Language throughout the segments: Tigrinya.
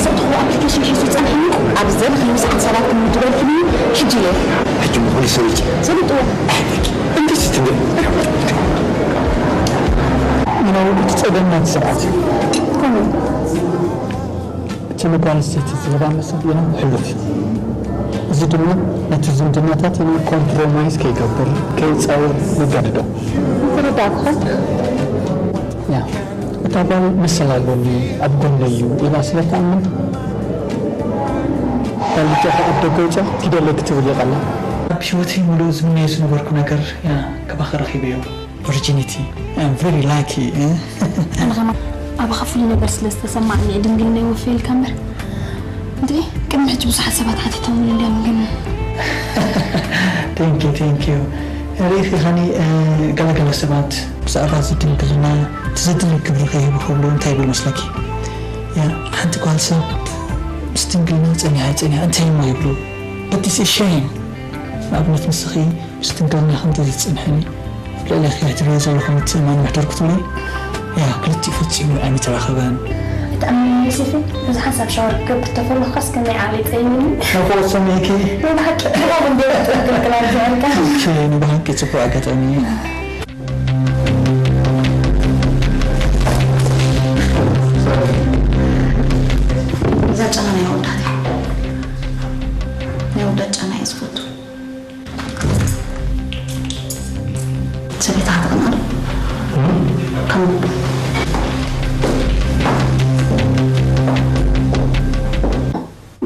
ዝፈትዎ ኣፕሊኬሽን ሒዙ ጸኒሑ ኣብ ዝደለኽዮ ሰዓት ሰባት ክምድበልክን እዩ። ሕጂ ኢለ ሕጂ ምኾነ ሰበይቲ ሰለጥዎ። ኣሕበቂ እንድስ ትብል ምናው እቲ ጸገም ናይቲ ስርዓት እዩ። ከመይ? እቲ ንጓል ኣንስተይቲ ዝህባ መሰል የለን ሕሉፍ እዩ። እዚ ድማ ነቲ ዝምድናታትና ኮምፕሮማይዝ ከይገብር፣ ከይጻወር የገድዶ። ተረዳእኩኻ። ያ፣ እታ ጓል መሰል ኣሎኒ፣ ኣብ ጎነይ እዩ ኢላ ስለ ትኣምን፣ ጓል ልጃኻ ኣብ ደገ ኣውጽኣ፣ ኪደለይ ክትብል የቐላ። ኣብ ህይወተይ ሙሉእ ዝምነዮ ዝነበርኩ ነገር፣ ያ፣ ካባኻ ረኺበዮ። ቨርጂኒቲ። I'm very lucky, እ? ኣነ ኸማ ኣባኻ ፍሉይ ነገር ስለ ዝተሰማዕኒ እየ ድንግልናይ ወፍየልካ እምበር። እንዴ፣ ቅድሚ ሕጂ ብዙሓት ሰባት ሓቲቶምኒ እንድዮም ግን። Thank you, thank you. ርኢኺ ኸኒ፣ እ፣ ገለ ገለ ሰባት ብዛዕባ እዚ ድንግልና እቲ ዘድሊ ክብሪ ከይህቡ ከብሉ እንታይ ይብል መስለኪ? ያ፣ ሓንቲ ጓል ሰብ ምስ ድንግልና ጸኒሓ ጸኒሓ እንታይ እሞ ይብሉ? But it's a shame. ንኣብነት ንስኺ ምስ ድንግልና ከምዚ ዝጸንሐኒ ኣብ ልዕሌኺ ሕድርዮ ዘለኹ ምትእምማን ምሕደር ክትብሎ፣ ያ፣ ክልቲኡ ፈጺሙ ኣይምተራኸበን። ኣይትኣምንን ዮሴፈይ፣ እዚ ሓንሳብ ሻወር ክገብር ተፈለኹ ከስ ከመይ ዓቕሊ ጸይኑኒ። ነፎ ሰሚዕኪ? ናይ ብሓቂ ጽቡቕ እንድየ ትኽክል ክላል ዝያርካ። እሺ፣ ንብሓቂ ጽቡቕ ኣጋጣሚ እዩ። እዛ ጨና ናይ ኣወዳት እያ። ናይ ኣወዳት ጨና እየ ዝፈቱ። ሰበይትኻ ትቕንኣ ዶ? ከም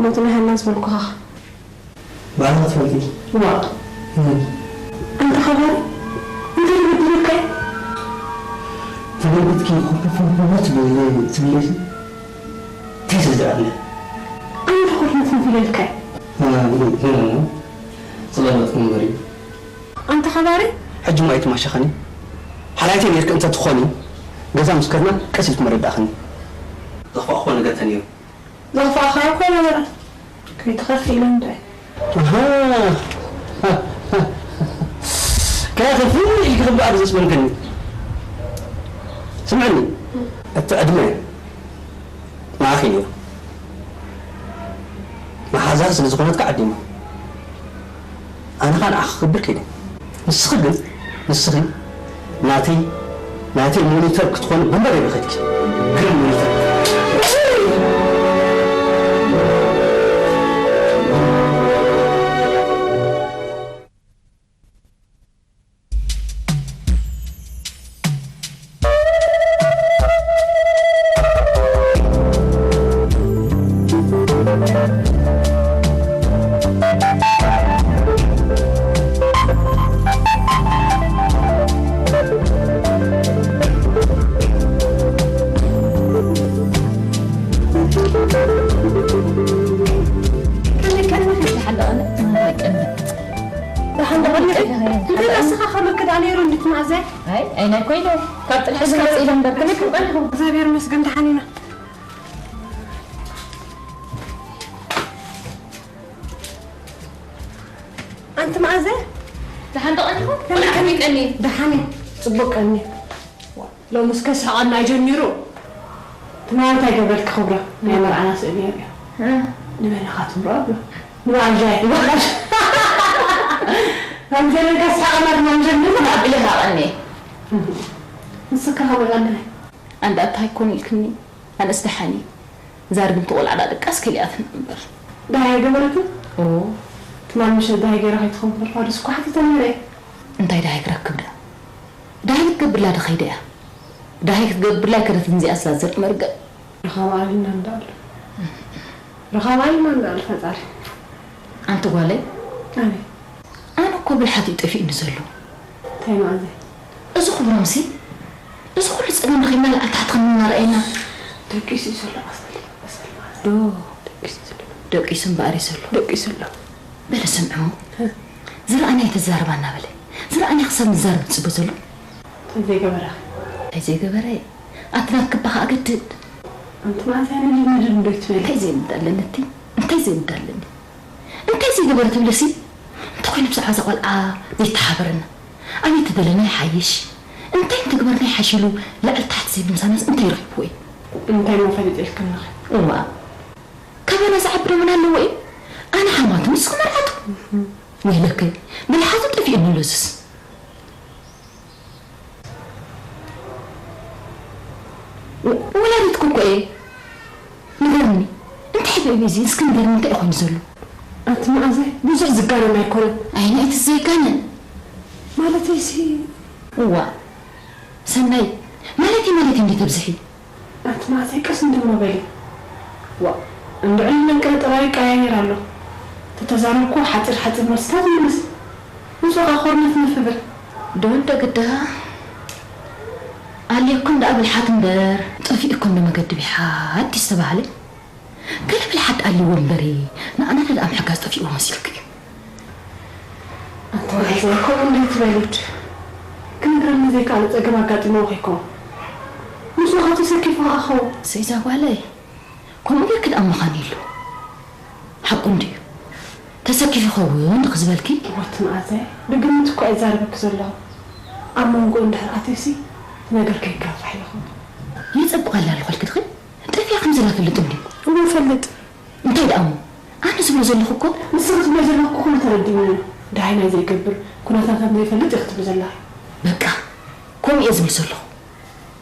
ሞት ናይ ሃና ዝበልኩኻ። ባዕልኻ ትፈልጢ። ዋእ። እም። ኣንታ ኸባሪ፣ እንታይ ይበድለካ እዩ? ተገልቢጥኪ ኮፍ ኮፍ ኮፍ ትብሊ ትብሊ። እንታይ ስለ ዝረኣለ? ኣነ ዶ ኮፍ ኮፍ ኢለልካ እየ? እ፣ እ፣ እ፣ እ። ዝቐለጥኩ እምበር እዩ። ኣንታ ኸባሪ። ሕጂ እሞ ኣይትማሸኸኒ። ሓላይተይ ኔርኪ እንተ ትኾኒ፣ ገዛ ምስ ከድና ቀስ ኢልኪ መረዳእኽኒ። ዘኽፋእኽዎ ነገር ተነይሩ። ዘኽፋእኻዮ እኮ ነበረ። ከይትኸፊ ኢለ እንድዒ። ኣሃ። ከይትኸፊ ኢልኪ ክበኣር ዘስመልክኒ። ስምዕኒ፣ እቲ ዕድመ ንዓኺ ነይሩ። መሓዛ ስለ ዝኾነት ከኣ ዓዲማ። ኣነ ኸኣ ንዓኺ ክገብር ከይደ። ንስኺ ግን፣ ንስኺ ናተይ፣ ናተይ ሞኒተር ክትኾኒ ብንበር እየ ረኺብኪ። ግርም ሞኒተር። ደሓን ዶ ቀኒኺ? እንታይ ኣስተኻኸለኪ ደኣ ነይሩ እንድትማእዘ? ኣይ፣ ኣይ፣ ናይ ኮይነ። ካብ ጥልሒ ዝመጽእ ኢለ እምበር፣ ከመይ ክም ቀኒኹ? እግዚኣብሔር ይመስገን፣ ደሓን ኢና። ኣንቲ መኣዘ? ደሓን ዶ ቀኒኹ? ከመይ፣ ከመይ ቀኒ? ደሓን እየ፣ ጽቡቕ ቀኒ። ሎሚ እስከ ስሕቐና ጀሚሩ። ትማሊ እንታይ ገበርኪ ክብሮ? ናይ መርዓና ስእሊ የርእዮ። እ። ንበይንኻ ትምርዖ ኣሎ። ንባዕልሻ ይሕባሽ። ከም ዘለካ ስሕቐና ድማ ንጀምር። ኣቢለ ሃቐኒ። ንስካ ከምኡ ቀንዲ። ኣንዳ ኣታ ኣይኮን ኢልክኒ። ኣነስ ደሓን እየ። እዛ ርግምቲ ቆልዓ ደኣ ድቃስ ከሊኣትና እምበር። ደሃይ ገበረትን? ኦ። ትማል ምሸት ደሃይ ገይራ ከይትኸውን ከለኻ ድስ እኮ ሓቲተ ነይረ እየ። እንታይ ደሃይ ክረክብ ደኣ? ደሃይ ክትገብርላ ዶ ከይደ እያ? ደሃይ ክትገብርላ ኣይከደትን እዚኣ ስላ ዘርኢ መርገም። ረኻባ ኣሊና እንዳኣሉ። ረኻባ ኣሊና እንዳኣሉ ፈጣሪ። ኣንቲ ጓለይ፣ ኣቤት። ኣነ እኮ ብልሓት እዩ ጠፊእኒ ዘሎ። እንታይ መኣዘ? እዚ ኩብሮምሲ፣ እዚ ኩሉ ጸገም ረኺብና ላዕሊ ታሕቲ ከም እናረኣየና። ደቂሱ እዩ ዘሎ ኣስሊ። ዶ ደቂሱ ዘሎ። ደቂሱ እምበኣር እዩ ዘሎ። ደቂሱ ኣሎ። በለ ስምዕሞ። ዝረኣናዮ ተዛረባ እናበለ። ዝረኣናዮ ክሳብ ንዛረብ ዝጽበ ዘሎ። እንታይ ዘይገበረ? እንታይ ዘይገበረ? ኣትናት ክባኻ ኣገድድ። ኣንቲ መዓስ ኣይነ ልምድን ዶ ትበሊ? እንታይ ዘይምዳ ኣለኒ እቲ? እንታይ ዘይምዳ ኣለኒ? እንታይ ዘይገበረ ትብለሲ? እንተኾይኑ ብዛዕባ እዛ ቆልዓ ዘይተሓበረና። ኣበይ ተደለና ይሓይሽ? እንታይ እንተግበርና ይሓሽ ኢሉ ላዕሊ ታሕቲ ዘይብምሳናስ እንታይ ረኺብዎ እዩ? እንታይ እሞ ፈሊጠ ኢልክኒ ኢኺ? እዋ፣ ካባና ዝዓቢ ዶ መን ኣለዎ እዩ? ኣነ ሓማቱ ንስኺ መርዓቱ። ወይለከ፣ ብልሓቱ ጠፊኡ ንሎዝስ። ወ-፣ ወላዲትኩ እኮ እየ። ንገርኒ፣ እንታይ ብእቢ እዚ እስኪ ንገርኒ፣ እንታይ እዩ ኮይኑ ዘሎ? ኣንቲ መዓዛይ፣ ብዙሕ ዝጋነን ኣይኮነን። ኣይ፣ ናይቲ ዘይጋነን። ማለተይሲ እዋ፣ ሰናይ፣ ማለተይ፣ ማለተይ እንዴት ተብዝሒ? ኣንቲ መዓዛይ፣ ቀስ እንደሞ በሊ። ዋ፣ እንድዕሊ መንቀርቀራ ይቀያየር ኣሎ። ተተዛረብኩ ሓፂር ሓፂር መልስታት ይመልስ። ምስኡ ኸዓ ኮርነፍ ነፍብር። ዶ እንደ ግዳ ኣልየኩም ደኣ ብልሓት እምበር፣ ጠፊእኩም ንመገዲ ቢሓት ዝተባህለ። ገለ ብልሓት ኣልዎ እምበሪ፣ ንኣና ደኣ ምሕጋዝ ጠፊእዎ መሲልኩ እዩ። ኣንታ መዓዛይ፣ ከምኡ እንዴት ትበሊ? ክነግረኒ ዘይከኣለ ጸገም ኣጋጢምዎ ከይኮን። ምስኡ ኸዓ ተሰኪፉ ኸዓ ኸው። ሰይዛ ጓለይ፣ ከምኡ ጌርኪ ደኣ ምዃን የሉ። ሓቁ እንድዩ። ተሰኪፉ ይኸውን ድኺ ዝበልኪ? ኣንቲ መዓዛይ፣ ብግምት እኮ እየ ዛረበኪ ዘለኹ። ኣብ መንጎ እንድሕር ኣትዩሲ፣ እቲ ነገር ከይጋፋሕ ይኸውን። የጸብቐላ ኣለኹ ኢልኪ ድኺ? ጠፊኣ ከም ዘላ ፈልጥ እንድዩ። እወ፣ እፈልጥ። እንታይ ደኣ እሞ? ኣነ ዝብሎ ዘለኹ እኮ። ንስኺ ትብሎ ዘለኺ እኮ ኩሉ ተረዲእኒ እዩ። ደሃይ ናይ ዘይገብር ኩነታት ከም ዘይፈልጥ ኢኺ ትብሊ ዘለኺ። በቃ፣ ከምኡ እየ ዝብል ዘለኹ።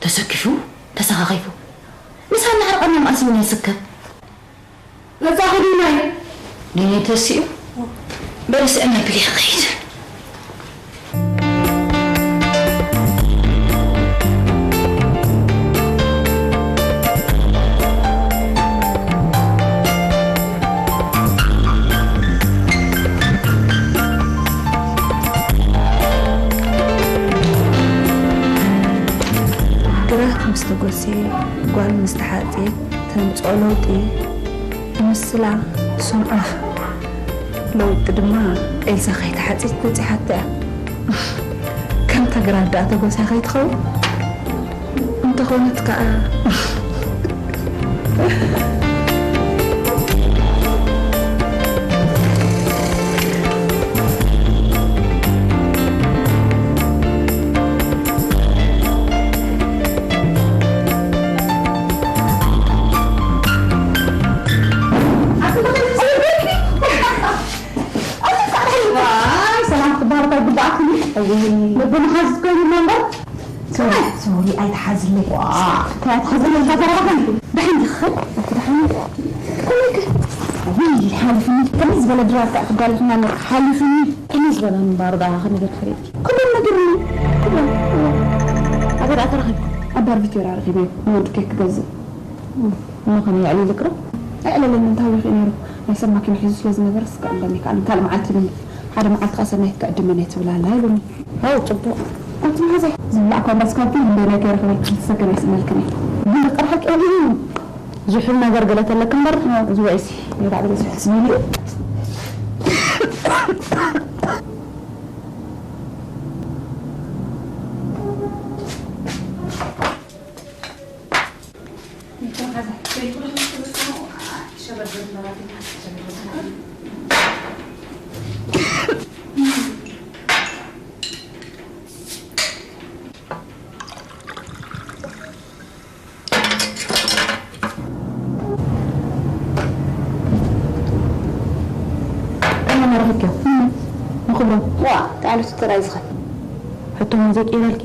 ተሰኪፉ፣ ተሰኻኺፉ። ምሳና ዓርቃና መኣስ እውን ይስከፍ። ነጻ ኺዱ ናይ። ነይ ተሲኡ። በል ስዕና ብሊ ኸይድ። ግራት ምስ ተጎስየ፣ ጓል ምስ ተሓጽየት፣ ተምጽኦ ለውጢ፣ ምስላ ትሰምዖ። ለውጢ ድማ ኤልሳ ከይተሓጽየት በጺሓቶ እያ። ከምታ ግራት ደኣ ተጎስያ ከይትኸውን? እንተኾነት ከኣ፣ ሰላም ክትበሃሉ ካብ ዝግባኣኩም እዩ። እውይ። ልቢ መሓዙት ኮይኑ ኣሎ እምበር። ሶሪ፣ ሶሪ፣ ኣይትሓዝለይ። ዋ። እንታይ ኣይትሓዝለይ? እንታይ ተረባኸን? ደሓን ዲኺ? እቲ ደሓን እዩ። ከመይ ከ? ውይ፣ ሓሊፉኒ። ከመይ ዝበለ ድራር ከኣ ክጋልፍና ኣለካ። ሓሊፉኒ። ከመይ ዝበለ ምንባሩ ደኣ ከመይ ገይርኪ ፈሊጥኪ? ኩሎም ነጊሩኒ። ኩሎም። ኣበይ ደኣ ተራኺብኩም? ኣብ ባር ቪክቶርያ ረኺበዮ። ንወዲ ኬክ ክገዝእ። እሞ ከመይ የዕልል ይቅረ? ኣየዕለለንን፣ እንታይ ይኽእል ነይሩ? ናይ ሰብ ማኪና ሒዙ ስለ ዝነበረ፣ እስከ ዕለኒ፣ ካልእ፣ ካልእ መዓልቲ ኢሉኒ። ሓደ መዓልቲ ከኣ ሰናይት ክዕድመን እየ ትብል ኣላ ኢሉኒ። ዋው፣ ጽቡቕ። ኣቲ መሓዛይ፣ ዝብላዕ እኳ እንዳስካብኩ እንደ ነገር ክበልኩ ዝተሰገነ ይስእነልክን እየ። ግን ጥራሕ ቀይሩ። ዝሑል ነገር ገለ ተለክ እምበር፣ ዝውዒሲ፣ ይውዳዕ ብለ ዝሑል ስሚሉ። ኣነ መረኽብኪ ንኽብሮም። ዋ፣ እንታይ ዓይነት ሕቶ ደኣ እዩ ዝኸ? ሕቶ እሞ ዘይቅይረልኪ፣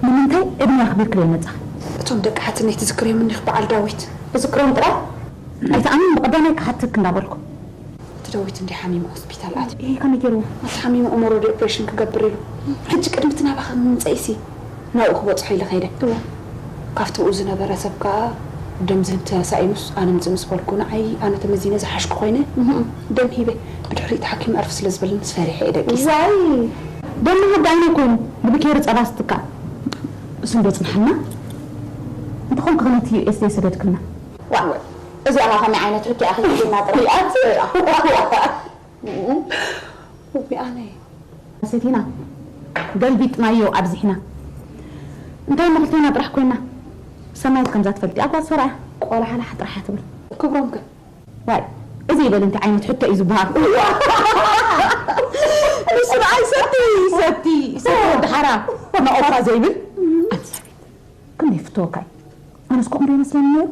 ንምንታይ ዕድመ ኣኽቢርኪ ዘይመጻኺ? እቶም ደቂ ሓትነይ ትዝክርዮም እኒኽ በዓል ዳዊት። እዝክሮም ጥራይ? ኣይትኣምን፣ ብቐዳማይ ክሓተኪ እንዳበልኩ። እቲ ዳዊት እንዲ ሓሚሙ ሆስፒታል ኣትዩ። ኤህ፣ ከመይ ገይርዎ? እቲ ሓሚሙ እሞ ሮዲ ኦፕሬሽን ክገብር ኢሉ። ሕጂ ቅድሚ እቲ ናባኺ ምምጸኢሲ ናብኡ ክበጽሖ ኢለ ከይደ። እወ። ካብቲ ብኡ ዝነበረ ሰብ ከኣ ደም ዝህብ ተሳኢኑስ፣ ኣነ ምጽእ ምስ በልኩ፣ ንዓይ ኣነ ተመዚነ ዝሓሽኩ ኮይነ፣ እህ። ደም ሂበ። ብድሕሪኡ እቲ ሓኪም ዕርፍ ስለ ዝበለንስ ፈሪሐ እየ ደቂሰ። ዋይ! ደም ምሃብ ደኣ ኣይነ ኮይኑ፣ ብብኬሪ ጸባ ስትካእ። እሱ እንዶ ጽንሓልና። እንተኾንኩ ነቲ ዩ ኤስ ዘይሰደድክልና። ዋይ ዋይ። እዚኣ ከመይ ዓይነት ሕቶ ኢያ ሒዝና ጥራሕ? እዚኣ ትስእላ። እም። ውይ ኣነ። ሰቲና፣ ገልቢጥናዮ ኣብዚሕና። እንታይ እሞ ክልቴና ጥራሕ ኮይና? ሰናይት ከምዛ ትፈልጢ፣ ኣብ ጓል ሰብኣያ ቆላሓላሕ ጥራሕ እያ ትብል። ክብሮም ከ? ዋይ፣ እዚ ይበል እንታይ ዓይነት ሕቶ እዩ ዝበሃል? ንሱ ደኣ ይሰቲ፣ ይሰቲ፣ ይሰቲ ወዲ ሓራ። ነቐፋ ዘይብል። ኣንቲ ሰበይቲ፣ ክንደይ ይፍተወካ እዩ። ኣነስ ከምኡ ዶ ይመስለኒ ነይሩ?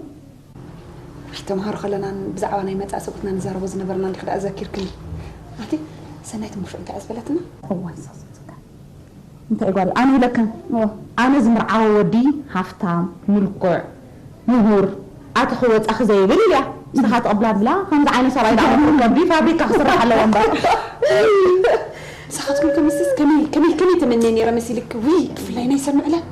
ሕጂ ተምሃሮ ከለና ብዛዕባ ናይ መጻኢ ሰብኡትና ንዛረቦ ዝነበርና እንዲኺ ደኣ ዘኪርክኒ። ኣቲ ሰናይት እሞ ሽዑ እንታይ እያ ዝበለትና? እዋይ፣ ሰስካ። እንታይ ጓል፣ ኣነ ኢለካ? እወ። ኣነ ዝምርዓወ ወዲ ሃፍታም፣ ምልኩዕ፣ ምሁር፣ ኣትኺ ወጻኺ ዘይብል ኢልያ። ንስኻ ትቕብላ ብላ፣ ከምዚ ዓይነት ሰብኣይ ደኣ መፍረዲ ፋብሪካ ክስራሕ ኣለዎ እምበር። ንስኻትኩም ከመይስስ ከመይ፣ ከመይ፣ ከመይ ተመንየ ነይረ መሲልኪ? ውይ፣ ብፍላይ ናይ ሰብ ምዕላል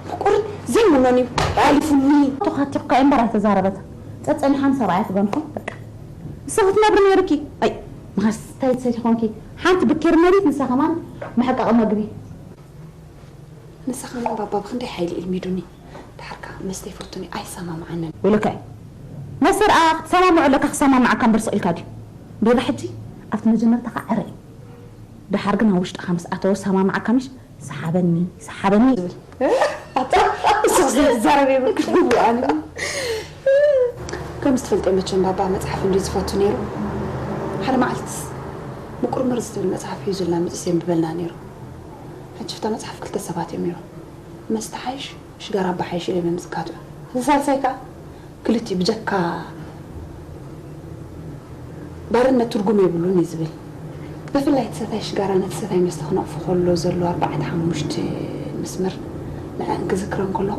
ምቁርን ዘይምኖን እዩ። ሓሊፉኒ። ተኻቲኽካ እምበር ኣይተዛረበት። ጸጸኒሓን ሰብኣያ ትገንፎ፣ በቃ። ንስኺ ትነብሪ ነይርኪ። ኣይ፣ መኻስ እንታይ ትሰቲ ኾንኪ? ሓንቲ ብኬር መሪት፣ ንሳ ከማን መሕቀቒ መግቢ። ንሳ ከማን ባባ ብኽንደይ ሓይሊ ኢልሚዱኒ። ደሓር ከኣ መስተ ይፈቱኒ፣ ኣይሰማምዓንን። ወይለካይ፣ መስተ ደኣ ክትሰማምዖ ኣለካ፣ ክሰማምዓካ እምበር ስቕ ኢልካ ድዩ? ቢራ ሕጂ ኣብቲ መጀመርታ ከኣ ዕረ እዩ። ደሓር ግን ኣብ ውሽጥኻ ምስ ኣተወ ሰማምዓካ ምሽ፣ ሰሓበኒ፣ ሰሓበኒ ዝብል። ኣታ፣ ንስኺ ዘይትዛረቢ የብልክሽ፣ ግቡእ ኣነ። ከም ዝትፈልጥዮ መቸም ባባ መጽሓፍ እንድዩ ዝፈቱ ነይሩ። ሓደ መዓልትስ ምቁርምር ዝብል መጽሓፍ ሒዙልና መጺሱ የንብበልና ነይሩ። ሕጂ እታ መጽሓፍ ክልተ ሰባት እዮም ነይሮም። መስተ ሓይሽ፣ ሽጋራ ኣባ ሓይሽ ኢሎም እዮም ዝካትዑ። እቲ ሳልሳይ ከኣ ክልቲኡ ብጀካ ባርነት ትርጉም የብሉን እዩ ዝብል። ብፍላይ እቲ ሰታይ ሽጋራ ነቲ ሰታይ መስተ ክነቕፎ ከሎ ዘሎ ኣርባዕተ ሓሙሽተ መስመር ንዐን ክዝክረን ከለኹ፣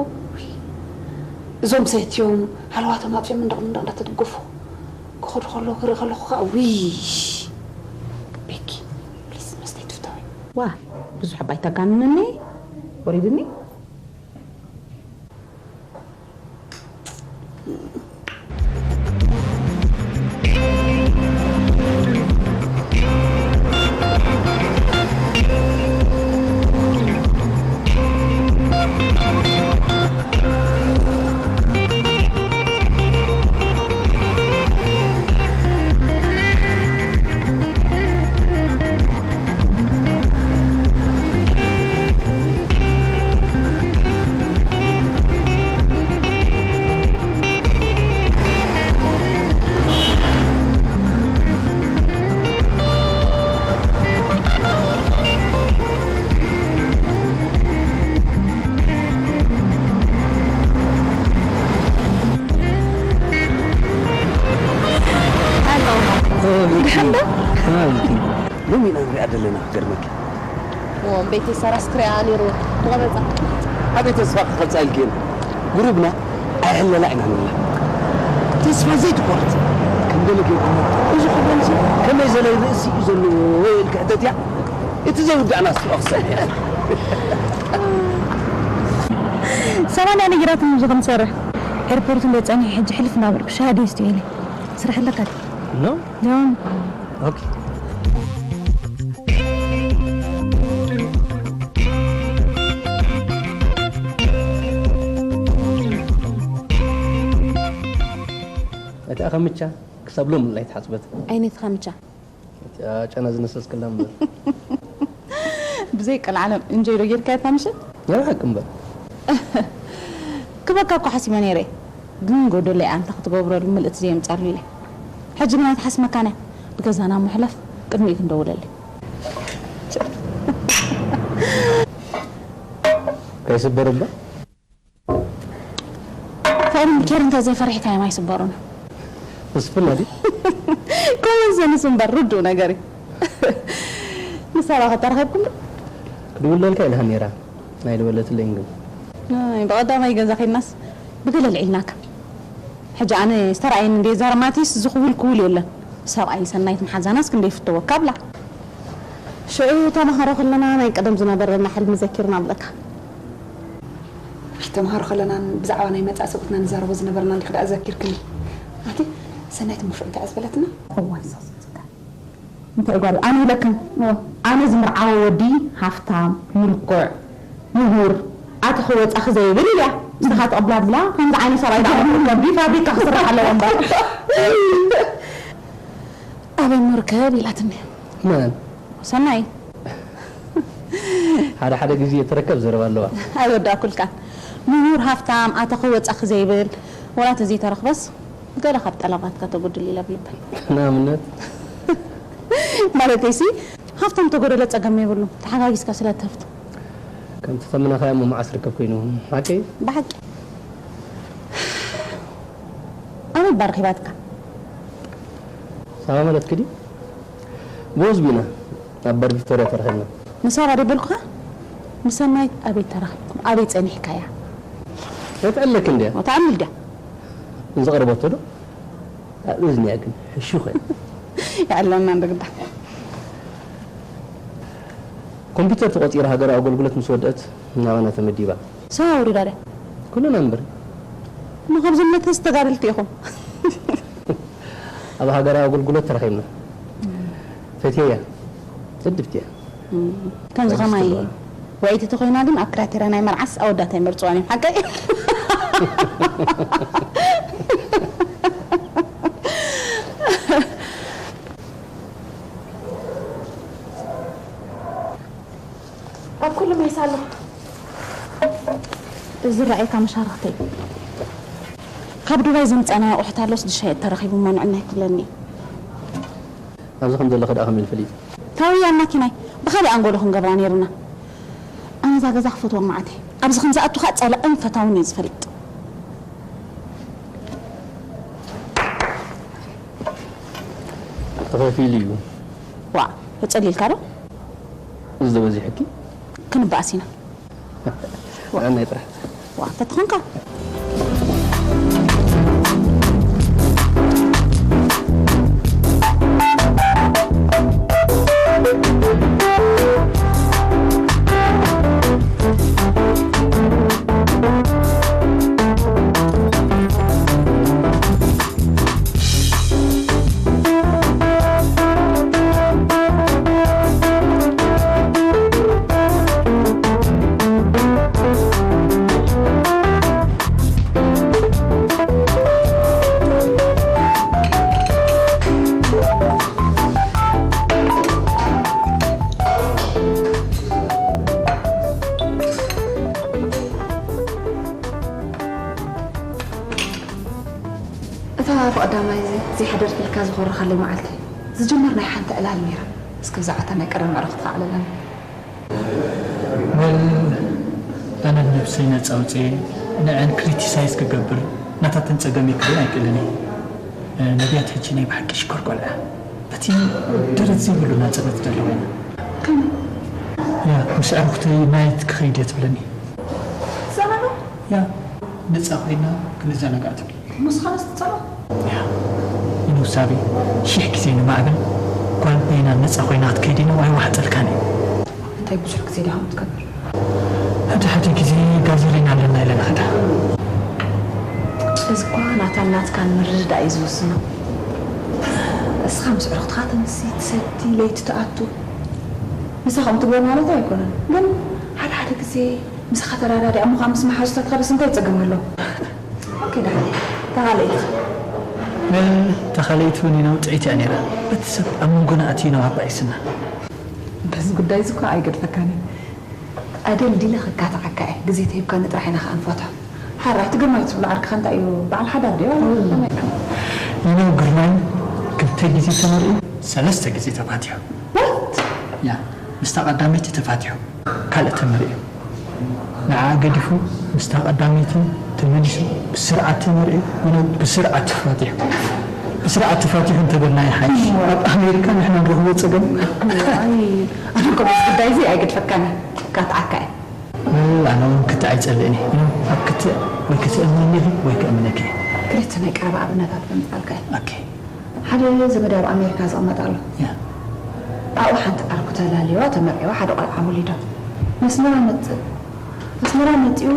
እዞም ሰትዮም ሃለዋቶም ኣጥፍኦም መንደቕ መንደቕ እንዳተደገፉ ክኸዱ ከለዉ ክርኢ ከለኹ ከዓ፣ ውይ ቤኪ ፕሊስ መስተ ኣይትፍተዊ። ዋ ብዙሕ እባ ኣይተጋንነኒ፣ ወሪድኒ። ሎሚ ኢና ንሪኣ ዘለና ክገርመኪ። እዎ፣ እምበይተይ ሰራስ ክሪኣ ነይሩ። ተቐመጻ። ኣበይ ተስፋ ክትቐጻ ኢልክየን? ጉሩብና ኣይሕለላ ኢና ንብላ። ተስፋ ዘይትቆርጽ። ከም ገለ ጌርኩሞ፣ እዚ ክብረምሲ ከመይ ዘለ ርእሲ እዩ ዘለዎ ኢልኪ ሕተትያ። እቲ ዘይውዳእና ኣስጢኦ ክሰምዕ። ሰማንያ ነጊራትኒ እዚ ክንሰርሕ። ኤርፖርት እንደ ጸኒሐ ሕጂ ሕልፍ እናበልኩ ሻሂ ደስትዮ ኢለ። ስራሕ ኣለካ ድዩ? ኖ። ኖ። ኦኬ። እታ ኸምቻ ክሳብ ሎሚ ኣይተሓጽበትን። ኣይነቲ ኸምቻ? እታ ጨና ዝነሰስክላ እምበር። ብዘይ ቀልዓለም እንጆይ ዶ ጌርካያ እታ ምሸት? ናይ ብሓቂ እምበር። ክበካ እኮ ሓሲበ ነይረ። ግን ጎደለይ ኣንታ ክትገብረሉ ምልእቲ ዘየምጻሉ ኢለ። ሕጂ ግን ኣይትሓስመካን እያ። ብገዛና ምሕላፍ ቅድሚኡ ክንደውለለይ። ከይስበር እባ። ፍቕርን ብኬር እንተ ዘይፈሪሕካዮም ኣይስበሩን። ንሱ ፍላ ድዩ? ኮመን ሰንስ እምበር ርዱእ ነገር እዩ። ንሳ ኸ ተራኺብኩም ዶ? ክድውለልካ ኢልሃ ነይራ። ኣይደወለትለይን ግን። ኣይ፣ ብቐዳማይ ገዛ ኸይድናስ ብገለ ኣልዒልናካ። ሕጂ ኣነ ዝተራእየኒ እንድየ ዛር ማቲስ ዝኽውል ክውል የለን። ሰብኣይ ሰናይት መሓዛናስ ክንደይ ይፍተወካ ኣብላ። ሽዑ ተማሃሮ ከለና ናይ ቀደም ዝነበረና ሕልሚ ዘኪርና ኣብለካ። ተምሃሮ ከለና ብዛዕባ ናይ መጻኢ ሰብኡትና ንዛረቦ ዝነበርና እንዲኺ ደኣ ዘኪርክኒ። ኣቲ ሰናይት እሞ ሽዑ እንታይ እያ ዝበለትና? እዋይ ሰስካ። እንታይ ጓል ኣነ ኢለካ? እወ። ኣነ ዝምርዓወ ወዲ ሃፍታም፣ ምልኩዕ፣ ምሁር፣ ኣተኺ ወጻኺ ዘይብል ኢልያ። ንስኻ ትቕብላ ብላ፣ ከምዚ ዓይነት ሰብኣይ ደኣ መርኮ ቢ ፋብሪካ ክስራሕ ኣለዎ እምበር። ኣበይ ምርከብ ኢላትኒ። መን? ሰናይ። ሓደ ሓደ ግዜ እትረከብ ዘረባ ኣለዋ። ኣይወዳእኩልካን። ምሁር፣ ሃፍታም፣ ኣተኺ ወጻኺ ዘይብል፣ ወላ ተዘይተረኽበስ ገለ ካብ ጠለባትካ ተጎድል ኢለ ብልበይ። ንኣብነት? ማለተይሲ፣ ሃፍታም ተጎደለ ጸገም የብሉን፣ ተሓጋጊዝካ ስለ እትህፍቶ። ከምቲ ተመናኸያ እሞ መዓስ ርከብ ኮይኑ፣ ሓቂ? ብሓቂ። ኣበይ እባ ረኺባትካ? ሳባ ማለት ክዲ? ብወዝቢ ኢና ኣብ በር ቪክቶርያ ተረኺብና። ንሳባ ዶ በልኩኻ? ምስ ሰናይት ኣበይ ተራኺብኩም? ኣበይ ጸኒሕካያ? እትዕለክ እንድያ። እትኣምል ድያ? ንዝቐረበቶ ዶ? ኣብ እዝንያ ግን ሕሹ ኾይኑ። ይዕለና እንዶ ግዳ። ኮምፒውተር ተቖጺራ ሃገራዊ ኣገልግሎት ምስ ወድአት ናባና ተመዲባ። ሰብ ኣውሪዳ ድያ? ኩልና እምበር። እሞ ካብ ዝመተስ ተጋደልቲ ኢኹም። ኣብ ሃገራዊ ኣገልግሎት ተረኺብና። ፈትየያ። ጽድፍቲ እያ። ከምዚ ከማይ ወዒቲ ተኾይና ግን ኣብ ክራቴርያ ናይ መርዓስ ኣወዳት ኣይመርጽዋን እዮም። ሓቀይ? ኣብ ኩሉ ሜሳ ኣሎ። እዚ ረኣይካ መሻርኽተይ። ካብ ዱባይ ዘምጻናዮ ኣቑሑት ኣሎስ ድሻይ ተረኺቡ እሞ ንዕና ኣይክብለኒ። ኣብዚ ከም ዘለኺ ደኣ ከመይ ኢሉ ፈሊጡ? ታውያ ማኪናይ ብኻሊእ ኣንጎሎ ክንገብራ ነይርና። ኣነ እዛ ገዛ ክፈትዋ መዓት እየ። ኣብዚ ከም ዝኣቱ ከኣ ጸላእን ፈታውን እየ ዝፈልጥ። ተኸፊሉ እዩ። ዋዕ፣ ተጸሊልካ ዶ? እዚ ዶ በዚሑኪ? ክንበኣስ ኢና። ንዓናይ ጥራሕ። ዋ፣ ተተኾንካ። እታ ብቐዳማይ ዘይሓደርክልካ ዝኾረኻለይ መዓልቲ ዝጀመርናያ ሓንቲ ዕላል ነይራ። እስከ ብዛዕባ እታ ናይ ቀደም ኣዕሩኽትኻ ኣዕልለኒ። ወል፣ ኣነ ንነብሰይ ነጻ ኣውጽኤ ንዐን ክሪቲሳይዝ ክገብር ናታተን ጸገም ክብል ኣይክእልን እየ። ነቢያት ሕጂ ናይ ብሓቂ ሽኮር ቆልዓ በቲ ደረት ዘይብሉ ናጽነት ዘለዋ ኢና። ከመይ? ያ፣ ምስ ኣዕሩኽተይ ናይት ክኸይድ እየ ትብለኒ። ትዛረባ? ያ፣ ነጻ ኮይና ክንዘናጋዕ ትብል። እሞ ንስኻ ነስ ትጸልኦ? ያ፣ ኢኑ ሳቢ ሽሕ ግዜ ንማዕበል ጓል በይና ነጻ ኮይና ክትከይድ ኢሉ ኣይዋሕጠልካን እዩ። እንታይ ብዙሕ ግዜ ድኻ ትገብር? ሓደ ሓደ ግዜ ጋዘሪና ኣለና ኢለ ንኸዳ። እዚ እኳ ናታን ናትካን ምርድዳእ እዩ ዝውስኖ። እስኻ ምስ ኣዕሩኽትኻ ተምሲ፣ ትሰቲ፣ ለይቲ ትኣቱ። ንሳ ከምኡ ትግበር ማለት ኣይኮነን። ግን ሓደ ሓደ ግዜ ምሳኻ ተረዳዲኣ እሞ ኸዓ ምስ መሓዙታትካ ደስ እንታይ ጸገም ኣሎ? ኦኬ፣ ደሓን። እታ ካልኣይትኸ? እ፣ እታ ካልኣይቲ እውን ኢና ውጽኢት እያ ነይራ። በቲ ሰብ ኣብ መንጎና ኣትዩ ናብ ኣባይ ስና። በዚ ጉዳይ እዚ እኳ ኣይገድፈካን እዩ። ኣደልዲለ ከካትዓካ እየ። ግዜ ተሂብካኒ ጥራሕ ኢና ከኣ ንፈትሖ። ሓራይ፣ እቲ ግርማይ ትብሎ ዓርክኻ እንታይ እዩ? በዓል ሓዳር ድዩ? ዋላ ከመይ? ይነው ግርማይ ክልተ ግዜ ተመርዒ፣ ሰለስተ ግዜ ተፋቲሑ። What? ያ፣ ምስታ ቀዳመይቲ ተፋቲሑ፣ ካልእ ተመርዒ። ንዓ ገዲፉ ምስታ ቀዳመይቲ ተመሊሱ ብስርዓት ተመርዒ፣ ይነው ብስርዓት ተፋቲሑ። ብስርዓት ተፋቲሑ እንተበልና ይሓይሽ። ኣብ ኣሜሪካ ንሕና ንረኽቦ ጸገም። ኣይ፣ ኣነ እኮ በዚ ጉዳይ እዚ ኣይገድፈካን እየ። ክካትዓካ እየ። ኣነ እውን ክትዕ ኣይጸልእን እየ። ይነው ኣብ ክትዕ ወይ ክትእምነኒ ኢኺ ወይ ክእምነኪ እየ። ክልተ ናይ ቀረባ ኣብነታት ከምጻልካ እየ። ኦኬ። ሓደ ዘመድ ኣብ ኣሜሪካ ዝቕመጥ ኣሎ። ያ። ኣብኡ ሓንቲ ዓርኩ ተላልየዋ፣ ተመርዒዋ፣ ሓደ ቆልዓ ወሊዶም። መስመራ መጽእ። ኣስመራ መጺኡ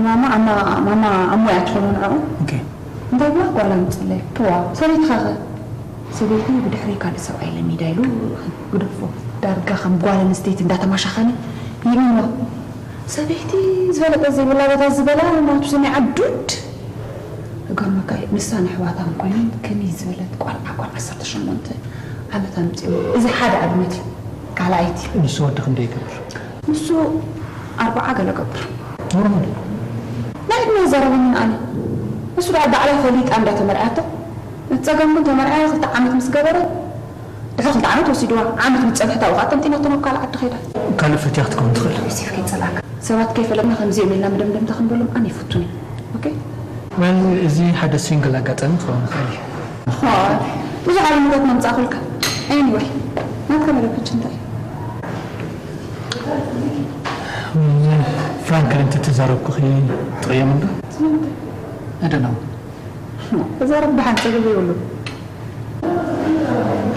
ማማ ኣማ-፣ ማማ ኣሞ እያ ትኾኖ ንዕኡ። ኦኬ። እንታይ ብላ ጓል ኣምጽለይ። ፕዋ፣ ሰበይትኻ ኸ? ሰበይተይ ብድሕረይ ካልእ ሰብኣይ ለሚዳ ኢሉ ግደፎ። ዳርጋ ከም ጓል ኣንስተይቲ እንዳተማሻኸነ ይእምኖ። ሰበይቲ ዝበለጠ ዘይብላ ቦታ ዝበላ ናቱ ስኒ ዓዱድ። እገርመካ እዩ፣ ንሳ ንሕዋታም ኮይኖም ከመይ ዝበለት ቆልዓ፣ ጓል ዓሰርተ ሸሞንተ ዓመት ኣምጺኦም። እዚ ሓደ ኣብነት እዩ። ካልኣይቲ። ንሱ ወዲ ክንደይ ይገብር? ንሱ ኣርባዓ ገለ ገብር። ኖርማል። ናይ ዕድመ ዘረበኒ ኣነ። ንሱ ደኣ ባዕላ ፈሊጣ እንዳተመርዓቶ። እቲ ጸገም ግን ተመርዓያ ክልተ ዓመት ምስ ገበረ፣ ድሕሪ ክልተ ዓመት ወሲድዋ። ዓመት ምስ ጸንሐት ኣብኡ ኸኣ ጠንጢናቶ ናብ ካልእ ዓዲ ኸይዳ። ካልእ ፈትያ ክትከውን ትኽእል። ዮሴፍ ከይጸላእካ። ሰባት ከይፈለጥና ከምዚኦም ኢልና መደምደምታ ክንበሎም ኣነ ይፈቱን እየ። ኦኬ? ወል፣ እዚ ሓደ ሲንግል ኣጋጣሚ ክኸውን ይኽእል እዩ። ዋ፣ ብዙሕ ኣብነታት መምጻእኩልካ። ኤኒወይ፣ ናትካ መደብ ሕጂ እንታይ እዩ? ወል፣ ፍራንክሊ እንተተዛረብኩኺ ትቕየሚ ዶ? ስለምንታይ? I don't know። ተዛረብ፣ ብሓቂ ጸገም የብሉን።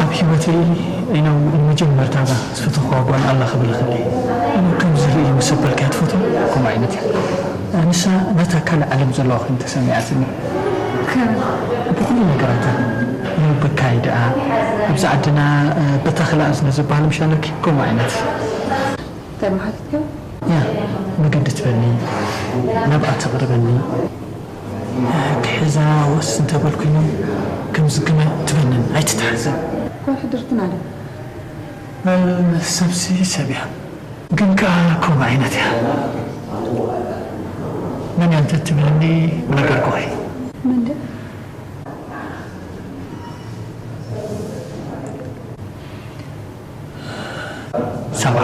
ኣብ ህይወተይ፣ you know፣ ንመጀመርታ እዛ ዝፈተኽዋ ጓል ኣላ ክብል እኽእል እየ። You know፣ ከምዚ ርኢ ምስ ኣበልካያ ትፈትዋ፣ ከምኡ ዓይነት እያ። ንሳ ነታ ካልእ ዓለም ዘለዋ ኮይኑ ተሰሚዓትኒ። ከ- ብኹሉ ነገራታ፣ you know፣ በካይ ደኣ፣ ኣብዚ ዓድና፣ በታ ክልኣዝነ ዝበሃል ምሽ ኣለኪ፣ ከምኡ ዓይነት። እንታይ ማለት እዩ? ያ፣ መገዲ ትበኒ፣ ናብኣ ተቕርበኒ። ክሕዛ ወስ እንተበልኩ፣ ከም ዝግመ ትበንን ኣይትትሓዘን። ጓል ሕድርትና ዶ? ሰብሲ ሰብ እያ፣ ግን ከኣ ከምኡ ዓይነት እያ። መን እያ እንተ ትብልኒ፣ ምነገርኩኺ። መን ድያ? ሳባ።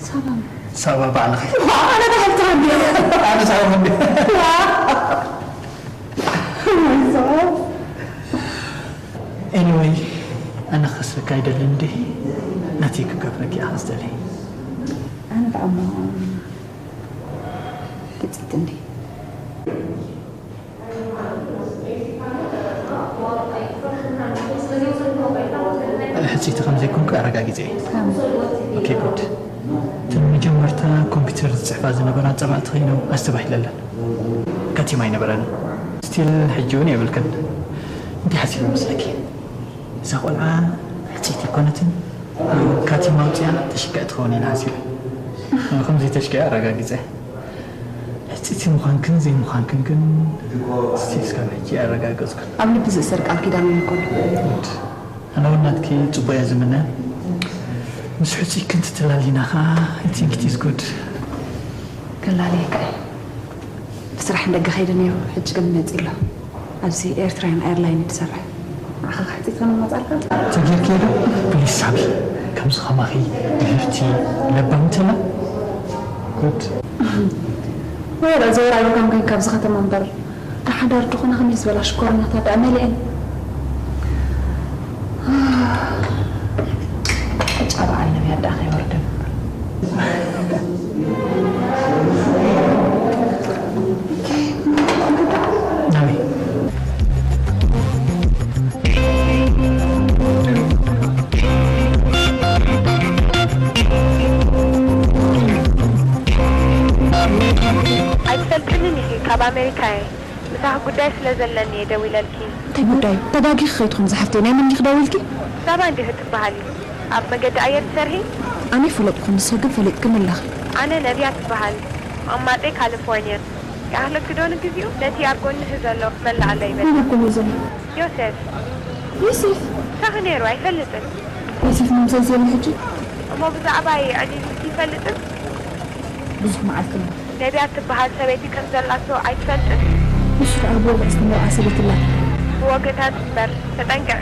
ሳባ። ሳባ ባዕልኺ። ዋ፣ ኣነ በሃልቲ እንዲ። ኣነ ሳባ እንዲ። ዋ። ኤኒወይ፣ ኣነ ክኸስረካ ኣይደልን እንዲ። ናተይ ክገብረኪ እየ ዝደሊ። ኣነ ደኣ እሞ ብፅይቲ እንዲ። ሕጽይቲ ከም ዘይኮንኩ ኣረጋጊጸ እየ። ከም ኦኬ፣ ጉድ። እተን መጀመርታ ኮምፒውተር ዝጽሕፋ ዝነበራ ጸማእቲ ኮይነን ኣስተባሂለለን። ከቲማ ኣይነበረን። ስቲል ሕጂ እውን የብልክን። እንታይ ሓሲበ መስለኪ? እዛ ቆልዓ ሕጽይቲ ኣይኮነትን። ካቲማ ኣውጺኣ ተሽክዕ ትኸውን ኢለ ሓሲበ። ከምዚ ተሽክዕ ኣረጋጊጸ። ሕጽይቲ ምዃንክን ዘይምዃንክን ግን ስቲል እስካብ ሕጂ ኣረጋገጽኩን። ኣብ ልቢ ዝእሰር ቃል ኪዳን እውን እኮ ኣሎ። ኣነ እውን ናትኪ ጽቡቕ እየ ዝምነ። ምስ ሕጹይክን ትትላሊና ኸኣ፣ I think it is good። ከላልየካ እየ። ብስራሕ ንደገ ከይደ ነይሩ፣ ሕጂ ግን መጺእ ኣሎ። ኣብዚ ኤርትራውያን ኤርላይን እዩ ዝሰርሕ። ንዓኻ ክሕጺት ከነማጻልካ? ተጌርኪ ዶ? ፕሊስ ሳቢ፣ ከምዚ ከማኺ ብህብቲ ለባም እንተላ። ጉድ። ወይ ረ ዘወር ኣይብልካን ኮይንካ ኣብዚ ከተማ እምበር፣ ሓዳር ድኾነ ከመይ ዝበላ ሽኮርኛታት ደኣ መሊአን። ዕጫ በዓል ነብያት ደኣ ከይወርደን። ናበይ? ኣይትፈልጥንን ኢኺ፣ ካብ ኣሜሪካ እየ። ምሳኺ ጉዳይ ስለ ዘለኒ እየ ደዊለልኪ። እንታይ ጉዳይ? ተጋጊኺ ከይትኾኒ ዝሓፍተይ፣ ናይ መን ዲኺ ደዊልኪ? ሳባ እንዲኺ ትበሃሊ። ኣብ መገዲ ኣየር ትሰርሒ? ኣነ ኣይፈለጥኩን፣ ንስኺ ግን ፈሊጥክኒ ኣለኺ። ኣነ ነብያት እበሃል። መቐመጠይ ካሊፎርንያ። ይኣኽለኪ ዶ ንግዚኡ? ነቲ ኣብ ጎንኺ ዘሎ ክመልኣለይ በሊ። መን ኣብ ጎነይ ዘሎ? ዮሴፍ። ዮሴፍ? ምሳኺ ነይሩ ኣይፈልጥን። ዮሴፍ ምምሳይ ዝብል ሕጂ? እሞ ብዛዕባይ ኣዕሊሉልኪ ይፈልጥን? ብዙሕ መዓልቲ ኣሎ። ነብያት ትበሃል ሰበይቲ ከም ዘላቶ ኣይትፈልጥን? ንሱ ደኣ ብወግዒ ዝተመርዓ ሰበይቲ ኣላቶ። ብወግዕታት እምበር፣ ተጠንቀቒ።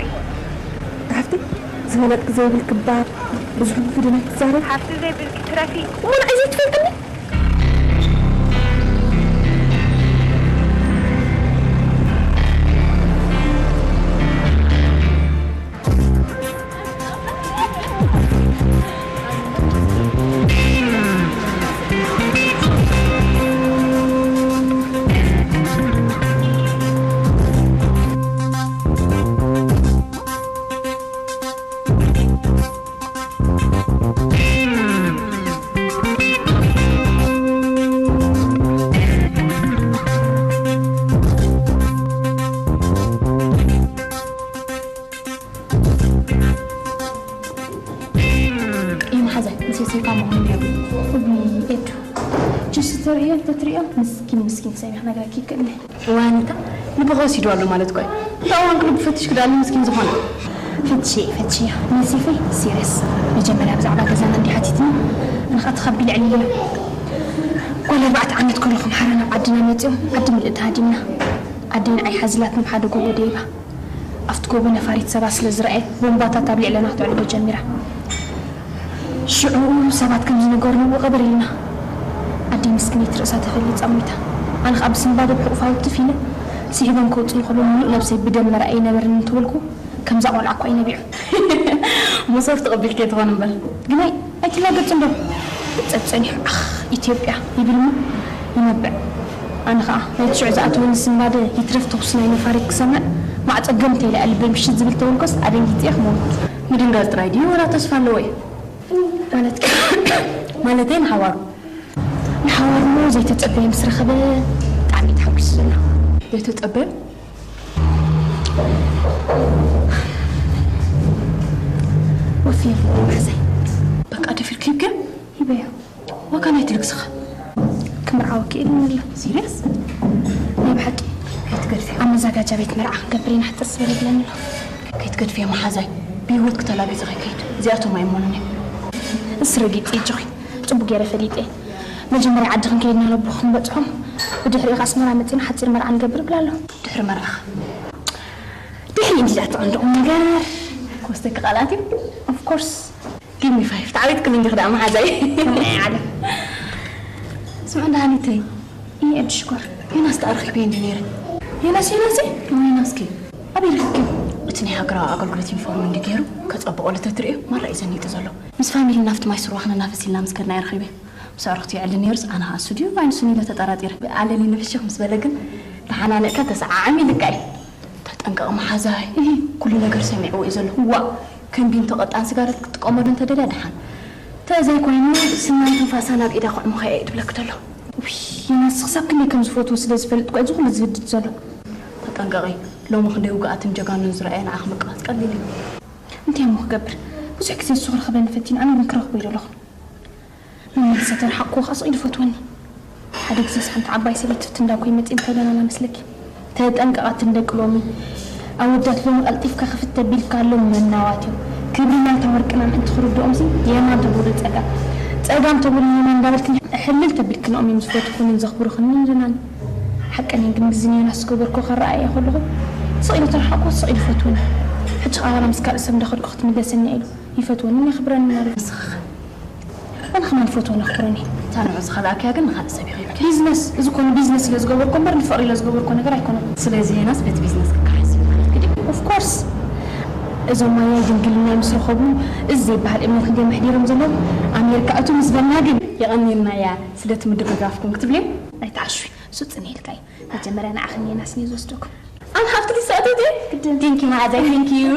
እታ ሓፍተይ፣ ዝፈለጥኪ ዘይብልኪ እባ ብዙሕ ምኽድን ኣይትዛረቢ። ሓፍቲ ዘይብልኪ ትረፊ። እሞ ንዓይ ዘይትፈልጥኒ? ተርእዮ እንተትርእዮ ምስኪን ምስኪን ሰብ ኢኻ ነግረኪ ይክእልኒ። ዋንታ ልብኻ ወሲዱ ኣሎ ማለት እኮ እዩ። እንታይ እዋን ክልብ ፈትሽ ክዳሉ ምስኪን ዝኾነ። ፈትሽ ፈትሽ እያ ነሲፈይ ሲሪየስ። መጀመርያ ብዛዕባ ገዛና እንዲ ሓቲትና ንኻት ኸቢ ልዕሊ እያ። ጓል ኣርባዕተ ዓመት ከለኹም ሓራ ናብ ዓድና መፂኦም ዓዲ ምልእቲ ሃዲምና። ኣደይ ንዓይ ሓዝላት ናብ ሓደ ጎቦ ደይባ። ኣብቲ ጎቦ ነፋሪት ሰባት ስለ ዝረኣየት ቦምባታት ኣብ ልዕለና ክትዕልቦ ጀሚራ። ሽዑ ሰባት ከም ዝነገሩኒ ቀብር ኢልና። ኣደይ ምስክነይቲ ርእሳ ተፈሊጻ ሞይታ። ኣነ ከኣ ብስንባደ ብሕቑፋ ውትፍ ኢለ ስሒቦም ከውጽኡ ከሎ ምሉእ ነብሰይ ብደም መርኣይ ይነበርኒ እንተበልኩ ከምዛ ቆልዓ እኳ እዩ ነቢዑ። መሶብ ትቕቢል ከይትኾን እምበር። ግናይ ኣይትላገጽ እንዶ። ጸብ ጸኒሑ ኣኽ ኢትዮጵያ ይብል እሞ ይነብዕ። ኣነ ኸኣ ናይቲ ሽዑ ዝኣተወኒ ስንባደ ይትረፍ ተኹሲ ናይ ነፋሪት ክሰምዕ ማዕጾ ገምተ ኢለ ኣልበይ ምሽት ዝብል ተበልኮስ ኣደንጊጸ ክመውት። ምድንጋጽ ጥራይ ድዩ ወላ ተስፋ ኣለዎ እዩ? ማለት ማለተይ ንሓዋሩ ንሓዋሩ ዘይተጸበየ ምስ ረኸበ ብጣዕሚ ተሓጒሱ ዘሎ። ዘይተጸበየ ወፍየ ማሕዘይ በቃ ደፊርኪ ይብክዮ። ይበዮ ዋጋ ናይቲ ልግስኻ ክምርዓወኪ ኢሉኒ ኣሎ። ሲሪየስ ናይ ብሓቂ ከይትገድፊ ኣብ መዘጋጃ ቤት መርዓ ክንገብር ኢና ሕጥር ዝበለ ይብለኒ ኣሎ። ከይትገድፊ መሓዛይ ብህይወት ክተላጊ ዝኸይከይድ እዚኣቶም ኣይሞኑን እዮም። እስ ረጊጥ ይጅኺ ጽቡቅ ገይረ ፈሊጠ። መጀመርያ ዓዲ ክንከይድ ናለቦ ክንበጽሖም ብድሕሪኡ ኣስመራ መጺና ሓጺር መርዓ ንገብር ብላ ኣሎ። ድሕሪ መርዓኻ ድሕሪ እንዲ ዳተቐንድቑም ነገር ክወስደኪ ቃላት እዩ። Of course። Give me five። ተዓዊትክሉ እንዲኽ ደኣ መሓዛይ። ከመይ ዓለም። ስምዕ እንዳ ሃኒተይ። እየ እድ ሽኮር። ዮናስ ተኣረኺበ እንዲ ነይረ። ዮናስ፣ ዮናስ፣ ዮናስኪ ኣበይ ረኺብኪ? እቲ ናይ ሃገራዊ ኣገልግሎት ዩኒፎርም እንዲ ገይሩ ከጸብቆ ልተትርእዮ ማራ እዩ ዘኒጡ ዘሎ። ምስ ፋሚሊ ናብቲ ማይ ስርዋ ክንናፈስ ኢልና ምስ ከድና ይረኺበ። ምስ ኣዕሩኽቲ ይዕሊ ነይሩስ ኣነ ኸኣ ስቱድዮ ኣይንሱን ኢለ ተጠራጢረ። ኣለኒ ንፍሽኽ ምስ በለ ግን ተሓናነቕካ ተሰዓዓሚ ኢልካ እዩ። ተጠንቀቕ መሓዛይ፣ ኩሉ ነገር ሰሚዕዎ እዩ ዘሎ። ዋእ ከም ቢንቶ ቀጣን ስጋረት ክትጥቀመሉ እንተደልያ ደሓን። ተዘይኮይኑ ስናን ትንፋሳ ናብ ኢዳ ክዕሙኻ እየ ትብለኪ ዘሎ። ውይ ዮናስ ክሳብ ክንደይ ከም ዝፈትዎ ስለ ዝፈልጥ እኮ እዚ ኩሉ ዝህድድ ዘሎ። ተጠንቀቒ ሎሚ ክንደይ ውጉኣትን ጀጋኑን ዝረኣየ ንዓኺ ምቅማጥ ቀሊል እዩ። እንታይ እሞ ክገብር ብዙሕ ግዜ ንሱ ክረኽበኒ ፈቲኑ ኣነ ግን ክረኽቦ ኣይደለኹን። መመልሰ ተረሓቕኩዎ ከኣ ስቕ ኢሉ ይፈትወኒ። ሓደ ግዜስ ሓንቲ ዓባይ ሰበይቲ ፍትንዳ እኮ ይመጽእ እንታይ ደናና መስለኪ? ተጠንቀቓ ትንደቂ ሎሚ። ኣወዳት ሎሚ ቀልጢፍካ ክፍት ተቢልካሎም መናዋት እዮም። ክብሪ ናይታ ወርቅና ምእንቲ ክርድኦምሲ የማን ተበሉ ጸጋም፣ ጸጋም ተበሉ የማን እንዳበልክን ሕልል ተቢልክንኦም እዮም ዝፈትኹንን ዘኽብሩኽንን ደናኒ። ሓቀን ግን ብዝን ዮናስ ዝገበርኮ ከረኣየ ከለኹ ስቕ ኢሉ ተረሓቕኩዎ ስቕ ኢሉ ይፈትወኒ። ሕጂ ከኣ ዋላ ምስ ካልእ ሰብ እንዳኸድኩ ክትምለሰኒ ኢሉ ይፈትወንን የኽብረንን ኣሎ። ንስኻ ኣነ ከማን ፈትወን ኣኽብረን እየ። እታ ንዑ ዝኸልኣክያ ግን ንኻልእ ሰብ ይኸይብኪ። ቢዝነስ፣ እዚ ኮነ ቢዝነስ ኢለ ዝገበርኮ እምበር ንፍቕሪ ኢለ ዝገበርኮ ነገር ኣይኮነን። ስለዚ ዮናስ በቲ ቢዝነስ ክከሓስ እዩ ማለት ግዲ። Of course። እዞም ማያይ ድንግልና ምስ ረኸቡ እዚ ዘይበሃል እምነት እንደ መሕዲሮም ዘለዉ ኣሜሪካ እቱ ምስ በልና ግን የቐንየልና እያ ስለቲ ምድግጋፍኩም ክትብልዮ? ኣይትዓሹ። ሱጽ እኔ ኢልካ እዩ። መጀመርያ ንዓኽን ዮናስን እዩ ዝወስደኩም። ኣነ ሃብቲ ክሳእተት እየ። ግድን። Thank you መሓዛይ፣ thank you።